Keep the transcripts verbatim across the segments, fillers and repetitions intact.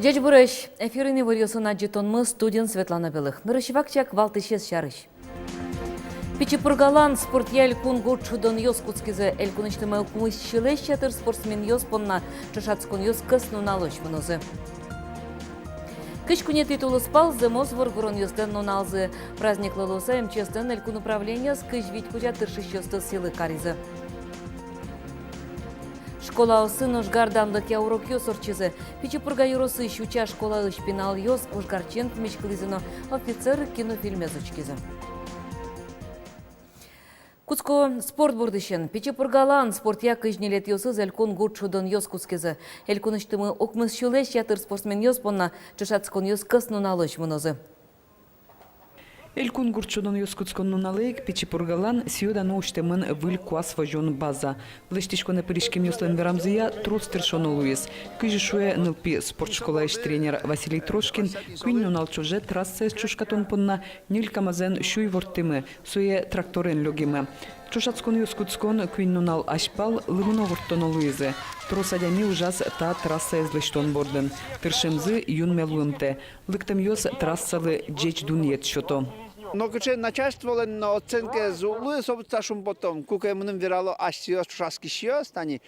Ӟечбуресь! Эфирын иворъёсын адӟытонмы, студиын Светлана Белых. Нырысь вакчияк валтӥсез сярысь. Пичи Пургалэн спортъя элькун гурт шудонъёс кутскизы. Элькунысьтымы укмыс сюлэсь ятыр спортсменъёс понна ӵошатсконъёс кӧснуналозь мынозы. Кызь куинетӥ тулыспал зэмос воргоронъёслэн нуналзы. Праздниклы луыса МЧС-лэн элькун управлениез кызь вить кузя тыршисьёсты сӥлы каризы. Школаосын ожгар данлыкъя урокъёс ортчизы. Пичи Пурга ёросысь Уча школаысь пиналъёс ожгарчиен пумиськылӥзы но офицер кинофильмез учкизы. Кутско спорт бордысен. Пичи Пургалэн спортъя кызь ньылетӥосыз элькун гурт шудонъёс кутскизы. Элькунысьтымы укмыс сюлэсь ятыр спортсменъёс понна ӵошатсконъёс кӧснуналозь мынозы. Элькун гурт шудонъёс кутскон нуналэ ик Пичи Пургалэн сӥё-дано усьтэмын выль куас возён база. Лэсьтӥськонэ пыриськемъёслэн верамзыя, трос тыршоно луиз. Кызьы шуэ нылпи спорт школаысь тренер Василий Трошкин, куинь нунал ӵоже трассаез ӵошкатон понна ньыль КамАЗэн сю ивортӥмы, сое тракторен лёгимы. Ӵошатсконъёс кутскон куинь нунал азьпал лымы но ворттоно луизы. Трос адями ужаз та трассаез лэсьтон бордын. Тыршемзы юнме луымтэ. Лыктэмъёс трассалы ӟеч дунъет сёто. Нокыӵе начальстволэн но оценкаез уг луы, со быдӟа шумпотон. Куке мыным верало асьсэос, ӵошатскисьёс, тани,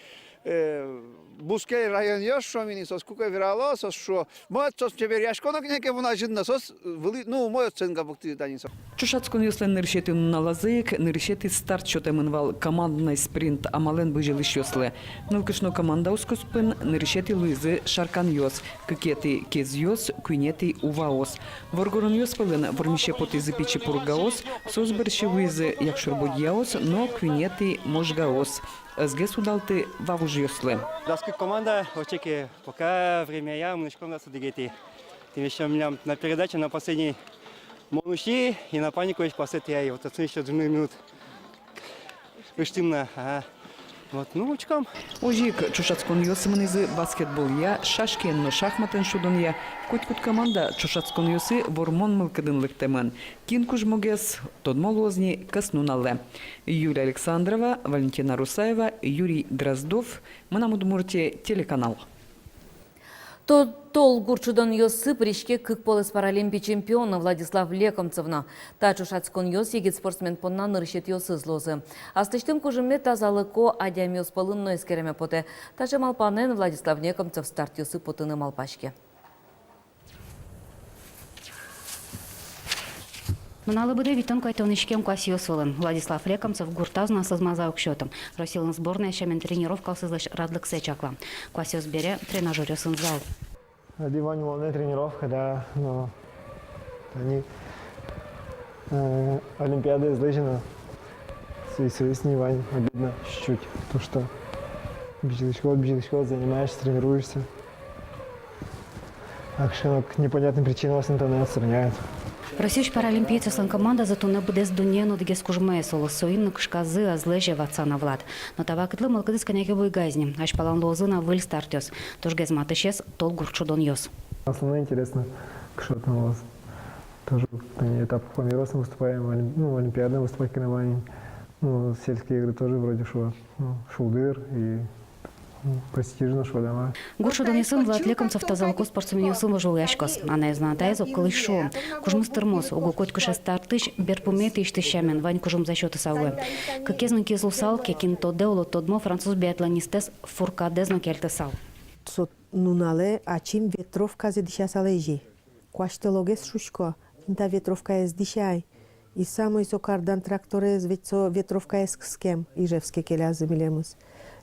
э, бускель районъёс, шуом ини, соос куке верало, соос шуо: «Мед соос чеберъясько но кӧня ке вуоно азьын но», соос вылӥ, ну, умой оценка пуктӥзы, тани со. Ӵошатсконъёслэн нырысетӥ нуналазы ик нырысетӥ старт сётэмын вал, командной спринт амалэн бызьылӥсьёслы. Нылкышно командаос куспын нырысетӥ луизы шарканъёс, кыкетӥ — кезъёс, куинетӥ — уваос. Воргоронъёс пӧлын вормисе потӥзы Пичи Пургаос, соос бӧрсьы вуизы Якшур-Бӧдьяос но куинетӥ — Можгаос. Ӧз гес удалты вавожъёслы. Дас кык команда, отчы ке пока времяя мынӥськом дас одӥгетӥ. Тӥни ещё милям на передаче на последней мон уси, и на панику ещё пасэтӥ ай, вот отсын ещё ӝыны минут ыштӥм на, ага. Вот, ну, учком. Озьы ик ӵошатсконъёсы мынӥзы баскетболъя, шашкиен но шахматэн шудонъя. Котькуд команда ӵошатсконъёсы вормон мылкыдын лыктэмын. Кин кужмогес, тодмо луоз ни кӧснуналэ. Юлия Александрова, Валентина Русаева, Юрий Дроздов, «Мынам Удмуртие» телеканал. То-, тол гурт шудонъёсы пыриське кык полэс паралимпий чемпион Владислав Лекомцев но. Та ӵошатсконъёс егит спортсмен понна нырысетӥосыз луозы. Аслэсьтым кужымме тазалыко адямиос пӧлын но эскереме потэ. Таӵе малпанэн Владислав Лекомцев стартъёсы потыны малпаське. Нуналэ быдэ витьтон куатьтон иськем куасьёс вылын. Владислав Лекомцев гуртаз но аслыз маза уг сёты. Россилэн сборной сямен тренировкаосызлэсь радлыксэ чакла. Куасьёс бере тренажёръёсын зал. Али вань улонэ тренировка, да, но тани, э, олимпиадаез лэзьыны, со-, соиз ни вань обидно чуть-чуть. То, что бызьылӥськод, бызьылӥськод, занимаешься, тренируешься. А кыӵе ке но непонятной причинаосын тонэ отстраняют. Россиысь паралимпиецъёслэн командазы туннэ быдэс дуннеын одӥгез кужмоез, оло, соин но кышказы ӧз лэзе, ватса на Влад. Но та вакытлы мылкыдыз кӧня ке буйгаз ни. Азьпалан луозы на выль стартъёс. Тужгес матысез — тол гурт шудонъёс. Основное интересно, кыӵе там у вас. Тоже на этапах планируется, выступаем, олим-, ну, олимпиада выступать карем вань. Ну, сельские игры тоже вроде шо-, ну, шулдыр и, ну, престижно, шо, да, ма. Гурт шудонъёсын Влад Лекомцев тазалыко спортсменъёсын вожвылъяськоз. Анаез но атаез огкылысь шуо: кужмыз тырмоз, уго котькыӵе стартысь берпуметӥысьтыз сямен вань кужымзэ сётыса вуэ. Кыкез но киыз луысал ке, кин тодэ, оло, тодмо француз биатлонистэз Фуркадэз но кельтысал. Со нуналэ ачим ветровказэ дӥсясал озьы. Куасьтылогес шуисько, кин та ветровкаез дӥся ай. И самой со кардан тракторез, ведь со ветровкаез кыскем, Ижевске келязы милемыз.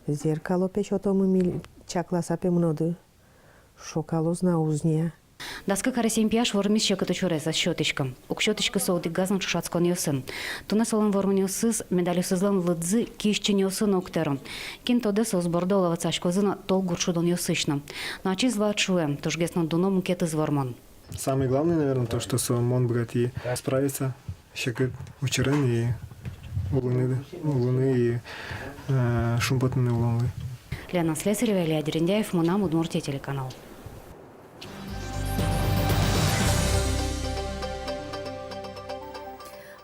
Зеркало пе сётомы миль-, чакласа пе мыноды. Шокалоз на уз ни-а. Дас кык аресъем пияш вормиз секыт учырез, ӧз сётӥськы. Уг сётӥськы со одӥгаз но ӵошатсконъёсын. Туннэ солэн вормонъёсыз медальёсызлэн лыдзы киысь чиньыосын но уг тэро. Кин тодэ, соос борды, оло, ватсаськозы на тол гурт шудонъёсысь но. Но ачиз Влад шуэ, тужгес но дуно мукетыз вормон. Самое главное, наверное, то, что со мон быгатӥ справиться секыт учырен и улыны, улыны и, э, шумпотыны улонлы. Лена Слесарева, Илья Дерендяев, «Мынам Удмуртие» телеканал.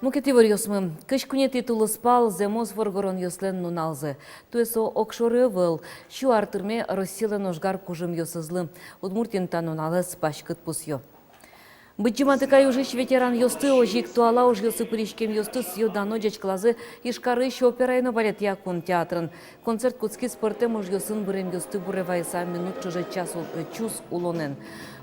Мукет иворъёсмы. Кызь куинетӥ тулыспал — зэмос воргоронъёслэн нуналзы. Туэ со огшоры ӧвӧл, сю ар тырме Россилэн ожгар кужымъёсызлы. Удмуртиын та нуналэз паськыт пусъё. Быдӟым Атыкай ужысь ветеранъёсты, озьы ик туала ужъёсы пыриськемъёсты сӥё-дано ӟечкылазы Ижкарысь операя но балетъя кун театрын. Концерт кутскиз пӧртэм ужъёсын быремъёсты буре вайыса, минут ӵоже час у-, э, чус улонэн.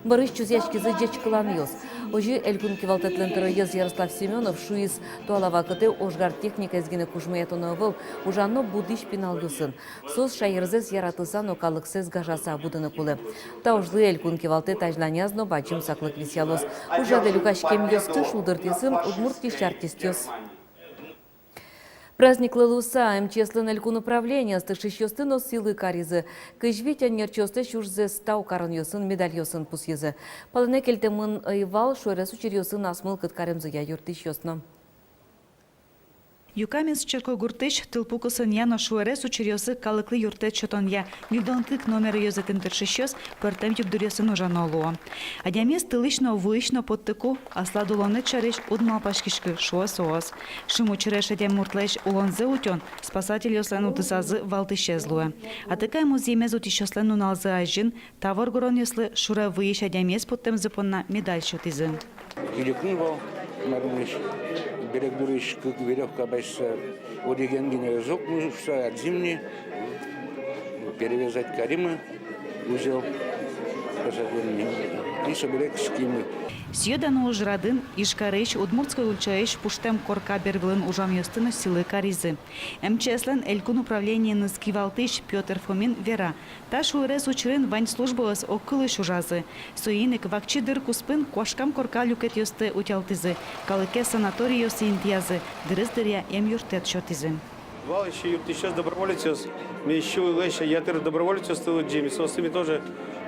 Бӧрысь чузъяськизы ӟечкыланъёс. Озьы Элькун кивалтэтлэн тӧроез Ярослав Семёнов шуиз: туала вакытэ ожгар техникаез гинэ кужмоятоно ӧвӧл, ужано будӥсь пиналъёсын. Соос шаерзэс яратыса но калыксэс гажаса будыны кулэ. Та ужлы Элькун кивалтэт азьланяз но бадӟым саклык висъялоз. Ужрадэ люкаськемъёсты шулдыртӥзы Удмуртиысь артистъёс. Праздниклы луыса, МЧС-лэн Элькун управлениез тыршисьёсты но сӥлы каризы. Кызь вить ӧнерчиослэсь ужзэс тау каронъёсын, медальёсын пусйизы. Палэнэ кельтэмын ӧй вал шуэрес учыръёсын ас мылкыд каремзыя юрттӥсьёс но. Юкаменск черкогуртысь тылпу кысонъя но шуэрес учыръёсы калыклы юрттэт сётонъя ньыльдон кык номеро ёзэтын тыршисьёс пӧртэм югдуръёсын ужано луо. Адямиез тылысь но, вуысь но поттыку, аслад улонэд сярысь уд малпаськиськы, шуо соос. Шимучыре шедем муртлэсь улонзэ утён спасательёслэн удысазы валтӥсез луэ. Атыкай музъемез утисьёслэн нуналзы азьын та воргоронъёслы шуре вуись адямиез поттэмзы понна медаль сётӥзы. Кыдёкын вал, марымысь, берег дурысь кык верёвка басьтыса, одӥген гинэ ӧз окмы шуса, адӟим ни, перевязать каримы узел спасательный, и собере кыскимы. Сӥё-дано ужрадын Ижкарысь Удмуртской ульчаысь пуштэм корка бервылын ужамъёсты но сӥлы каризы. МЧС-лэн Элькун управлениеныз кивалтӥсь Пётр Фомин вера: та шуэрес учырын вань службаос огкылысь ужазы. Соин ик вакчи дыр куспын куашкам корка люкетъёсты утялтӥзы, калыкез санаторийёсы интыязы, дырыз дыръя эмъюрттэт сётӥзы. Вал ещё юрттӥсьёс, доброволецъёс, ми ещё ещё ятыр доброволецъёсты лыдӟим, и соосты ми тоже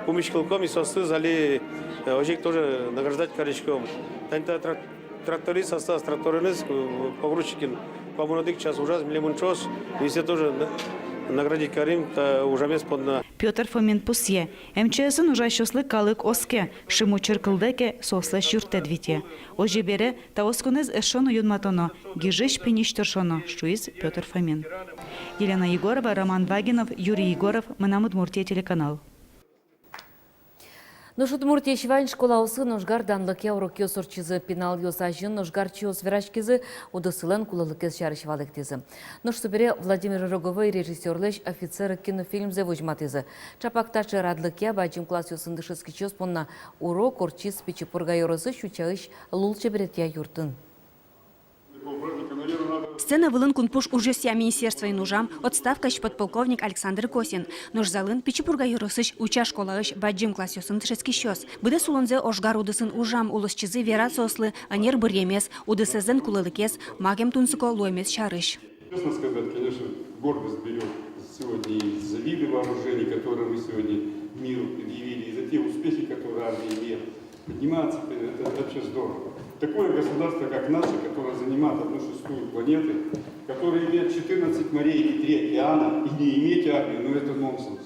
пумиськылӥськом, и соосты али, э, озьы ик тоже награждать кариськом. Тани та трак-, тракторист, аслаз трактореныз, э, погрузчикын куамын одӥг час ужаз, милемын ӵош, и сое тоже на-, наградить карим та ужамез понна. Пётр Фомин пусъе: МЧС-ын ужасьёслы калык оске, шимучыр кылдэ ке, соослэсь юрттэт вите. Озьы бере, та осконэз эшшо но юнматоно, гижысь-пиньысь тыршоно, шуиз Пётр Фомин. Елена Егорова, Роман Вагинов, Юрий Егоров, «Мынам Удмуртие» телеканал. Нош Удмуртиысь вань школаосын ожгар данлыкъя урокъёс ортчизы. Пиналъёс азьын ожгарчиос вераськизы, удысылэн кулэлыкез сярысь валэктӥзы. Нош собере Владимир Роговой режиссёрлэсь «Офицер» кинофильмзэ возьматӥзы. Чапак таӵе радлыкъя бадӟым классъёсын дышетскисьёс понна урок ортчиз Пичи Пурга ёросысь Учаысь лулчеберетъя юртын. Сцена вылын кунпуш ужъёсъя министерствоын ужам, отставкаысь подполковник Александр Косин. Нош залын Пичи Пурга ёросысь Уча школаысь бадӟым классъёсын дышетскисьёс. Быдэс улонзэ ожгар удысын ужам улосчизы вера соослы ӧнер быръемез, удысэзлэн кулэлыкез, макем тунсыко луэмез сярысь. Честно сказать, конечно, гордость берёт сегодня и за виды вооружений, которые мы сегодня миру предъявили, и за те успехи, которые армия имеет. Подниматься, это вообще здорово. Такое государство, как наше, которое занимает одну шестую планеты, которое имеет четырнадцать морей и три океана, и не иметь армию, ну это нонсенс.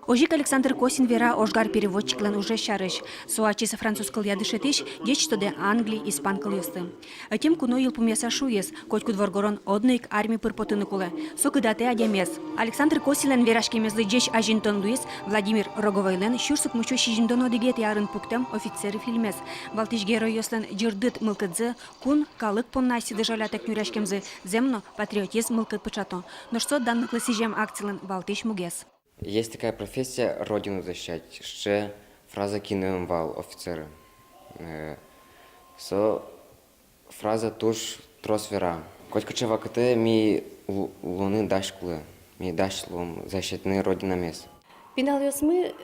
Озьы ик Александр Косин вера ожгар переводчиклэн ужез сярысь. Со ачиз француз кылъя дышетӥсь, ӟеч тодэ англи, испан кылъёсты. Ӧтем куно йылпумъяса шуиз: котькуд воргорон одно ик армие пыр потыны кулэ. Со кыдатэ адямиез. Александр Косинлэн вераськемезлы ӟеч азинтон луиз Владимир Роговойлэн сюрс укмыссю сизьымдон одӥгетӥ арын пуктэм «Офицер» фильмез. Валтӥсь геройёслэн ӟырдыт мылкыдзы кун, калык понна асьсэды жалятэк нюръяськемзы зэм но патриотизм мылкыд пыӵато. Нош со данлыклы сӥзем акцилэн валтӥсь мугез. Есть такая профессия — Родину защищать. Сыӵе фраза кинэ ӧм вал, «Офицеры». Э, со фраза туж трос вера. Котькыӵе вакытэ ми лу-, луыны дась кулэ, ми дась луом защитны Родинамес. Пиналъёсмы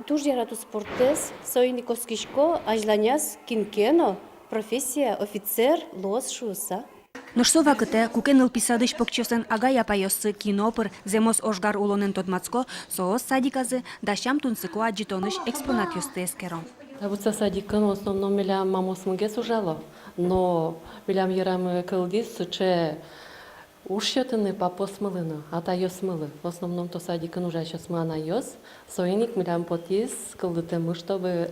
туж ярато спортэз, соин ик оскисько, азьланяз кин ке но профессия офицер луоз шуыса. Нош со вакытэ, куке нылпи садысь покчиослэн агай-апайёссы кино пыр зэмос ожгар улонэн тодматско, соос садиказы дасям тунсыко адӟытонысь экспонатъёсты эскеро. Табутса садикын в основном милям мамаосмы гес ужало, но милям йырамы кылдӥз сыӵе уж сётыны папаосмылы но, атайёсмылы. В основном-то садикын ужасьёсмы анайёс, соин ик милям потӥз кылдытэммы, чтобы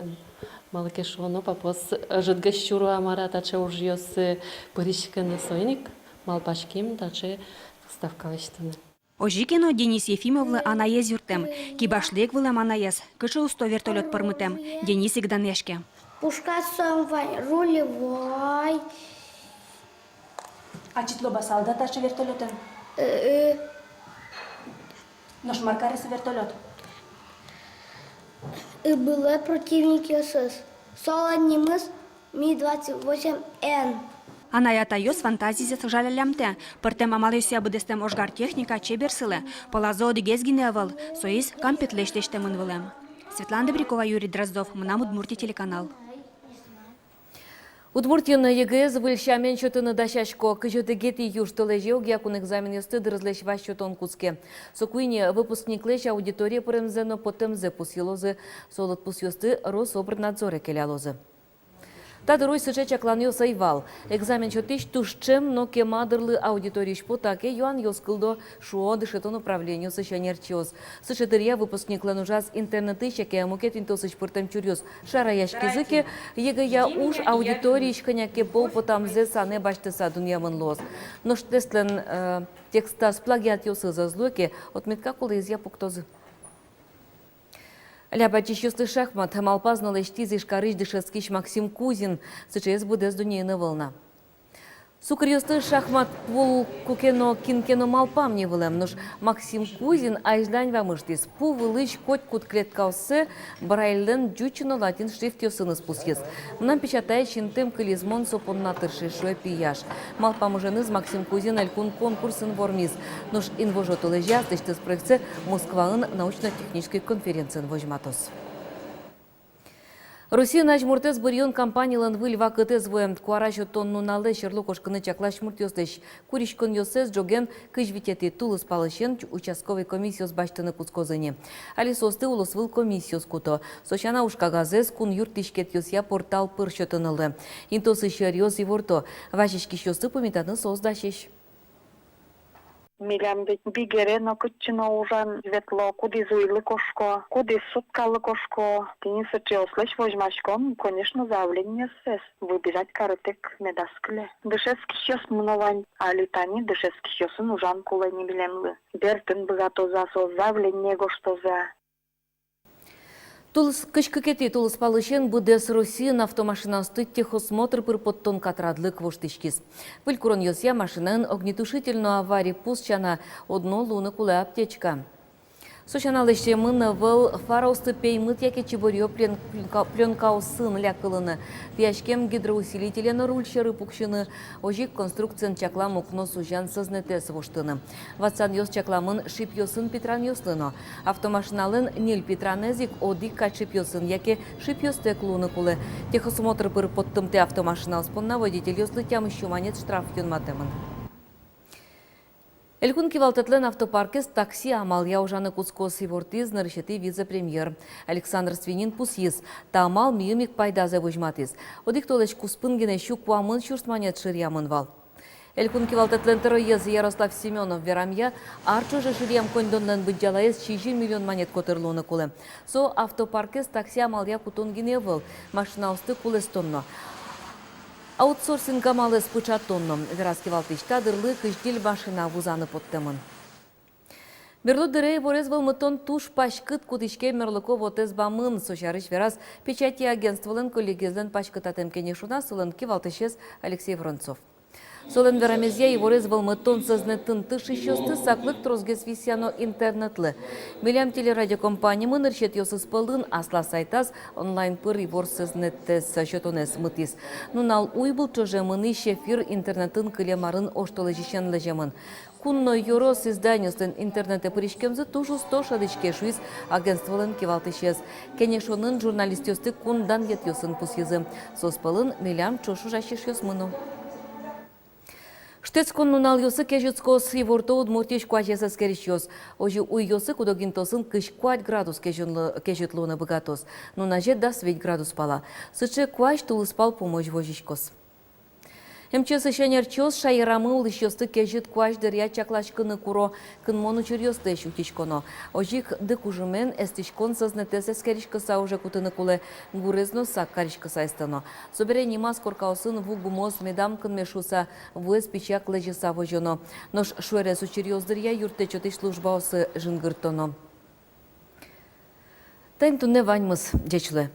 Малы ке шуоно, папаос ӧжытгес сюро-а, мар-а, таӵе ужъёсы пыриськыны, соин ик малпаським таӵе выставка лэсьтыны. Озьы ке но, Денис Ефимовлы анаез юрттэм. Кибашлы ик вылэм анаез. Кыӵе усто вертолёт пӧрмытэм, Денис ик данъяське. Пушказ со вань, рулевой. А читло басал да таӵе вертолётэн? Э-э. Нош мар каре со вертолёт? Ыбылэ противникъёсыз. Солэн нимыз Ми двадцать восемь Н. Анай-атайёс фантазизэс жаляллямтэ. Пӧртэм амалъёсъя быдэстэм ожгар техника чебер сылэ. Пӧлазы одӥгез гинэ ӧвӧл, соиз кампетлэсь лэсьтэмын вылэм. Светлана Добрякова, Юрий Дроздов, «Мынам Удмуртие» телеканал. Удмуртиын ЕГЭ-ез выль сямен сётыны дасясько. Кызь одӥгетӥ южтолэзе огъя кун экзаменъёсты дырызлэсь вазь сётон кутске. Соку ини выпускниклэсь аудиторие пыремзэ но потэмзэ пусйылозы. Со лыдпусъёсты Рособрнадзоре келялозы. Та дырозь сыӵе чакланъёс ӧй вал. Экзамен сётӥсь туж ӵем но кема дырлы аудиториысь потэ ке, юанъёс кылдо, шуо дышетон управлениосысь ӧнерчиос. Сыӵе дыръя выпускниклэн ужаз интернетысь яке мукет интыосысь пыртэм чуръёс шараяськизы ке, ЕГЭ-я уж аудиториысь кӧня ке пол потэмзэ санэ басьтыса дунъямын луоз. Нош тестлэн, э, текстаз плагиатъёсыз ӧз луэ ке, отметка кулэезъя пуктозы. Ляб адӟисьёслы шахмат малпаз но лэсьтӥз Ижкарысь дышетскись Максим Кузин. Сыӵеез быдэс дуннеын ӧвӧл на. Сукыръёслы шахмат пул куке но кин ке но малпам ни вылэм. Нош Максим Кузин азьлань вамыштӥз. Пу вылысь котькуд клеткаоссэ Брайльлэн ӟуч но латин шрифтъёсыныз пусйиз. Мынам печатаесь интым кылиз, мон со понна тырши, шуэ пияш. Малпам уженыз Максим Кузин элькун конкурсын вормиз. Нош инвожо толэзе аслэсьтыз проектсэ Москваын научно-технической конференциын возьматоз. Россиын азьмуртэз быръён кампанилэн выль вакытэз вуэ. Куара сётон нуналэ сьӧрлы кошкыны чаклась муртъёслэсь куриськонъёссэс ӝоген, кызь витетӥ тулыспалысен, участковый комиссиос басьтыны кутскозы ни. Али соосты улосвыл комиссиос куто. Со сяна, ужкагазэз кун юрттӥськетъёсъя портал пыр сётыны луэ. Интыосысь ёръёс иворто: вазиськисьёсты пумитаны соос дасесь. Милям ведь бигере но, кытчы но ужан ветло, кудӥз уйлы кошко, кудӥз суткалы кошко. Тӥни сыӵеослэсь возьмаськом, конечно, заявлениоссэс выбирать карытэк медаз кыле. Дышетскисьёсмы но вань, али тани дышетскисьёсын ужан кулэ ни милемлы. Бертыны быгатоз-а соос, заявление гожтоз-а? Тулыс-, кызь кыкетӥ тулыспалысен быдэс Россиын автомашинаосты техосмотр пыр поттон катрадлык воштӥськиз. Выль куронъёсъя, машинаын огнетушитель но аварий пус сяна, одно луыны кулэ аптечка. Со сяна, лэсьтэмын ӧвӧл фараосты пеймыт яке чиборъё плен-, плёнка-, плёнкаосын лякылыны, тӥяськем гидроусилителен руль сьӧры пуксьыны, озьы ик конструкциен чаклам укно сузян сӧзнэтэз воштыны. Ватсанъёс чакламын шипъёсын питранъёслы но. Автомашиналэн ньыль питранэз ик одӥг кадь шипъёсын яке шипъёстэк луыны кулэ. Техосмотр пыр поттымтэ автомашинаос понна водительёслы тямыс сю манет штраф юнматэмын. Элькун кивалтэтлэн автопаркез такси амалъя ужаны кутскоз, ивортӥз нырысетӥ вице-премьер. Александр Свинин пусйиз: та амал миым ик пайдазэ возьматӥз. Одӥг толэзь куспын гинэ сю куамын сюрс манет шыръямын вал. Элькун кивалтэтлэн тӧроез Ярослав Семёнов верамъя, ар ӵоже шыръям коньдонлэн быдӟалаез сизьым миллион манет котыр луыны кулэ. Со автопаркез такси амалъя кутон гинэ ӧвӧл, машинаосты кулэстон но, аутсорсинг амалэз пыӵатон но. Вераз кивалтӥсь, та дырлы кызь ньыль машина вузаны поттэмын. Берло дыре иворез вӧлмытон туж паськыт кутӥське мерлыко вотэс бамын. Со сярысь вераз печати агентстволэн коллегиезлэн паськытатэм кенешоназ солэн кивалтӥсез Алексей Воронцов. Солэн верамезъя, иворез вӧлмытон сӧзнэтын тыршисьёсты саклык тросгес висъяно интернетлы. Милям телерадиокомпаниямы нырысетӥосыз пӧлын аслаз сайтаз онлайн пыр ивор сӧзнэтэз сётонэз мытӥз. Нунал уйбыл ӵоже мынӥсь эфир интернетын кылем арын оштолэзьысен лэземын. Кун но ёрос изданиослэн интернетэ пыриськемзы туж усто шӧдӥське, шуиз агентстволэн кивалтӥсез. Кенешонын журналистъёсты кун данъетъёсын пусйизы. Соос пӧлын милям ӵош ужасьёсмы но. Шутэтскон нуналъёсы кезьытскоз, иворто Удмуртиысь куазез эскерисьёс. Озьы уйёсы куд-ог интыосын кызь куать градус кезьыт лу-, кезьыт луыны быгатоз. Нуназе дас вить градус пала. Сыӵе куазь тулыспал пумозь возиськоз. МЧС-ысь ӧнерчиос шаерамы улӥсьёсты кезьыт куазь дыръя чакласькыны куро. Кынмон учыръёслэсь утиськоно. Озьы ик ды кужымен эстӥськон сӧзнэтэз эскериськыса уже кутыны кулэ, гурез но сак кариськыса эстоно. Собере нимаз коркаосын ву гумыос медам кынме шуыса, вуэз пичак лэзьыса возёно. Нош шуэрес учыръёс дыръя юрттэт сётӥсь службаосы жингыртоно. Таин туннэ ваньмыз. Ӟеч луэ.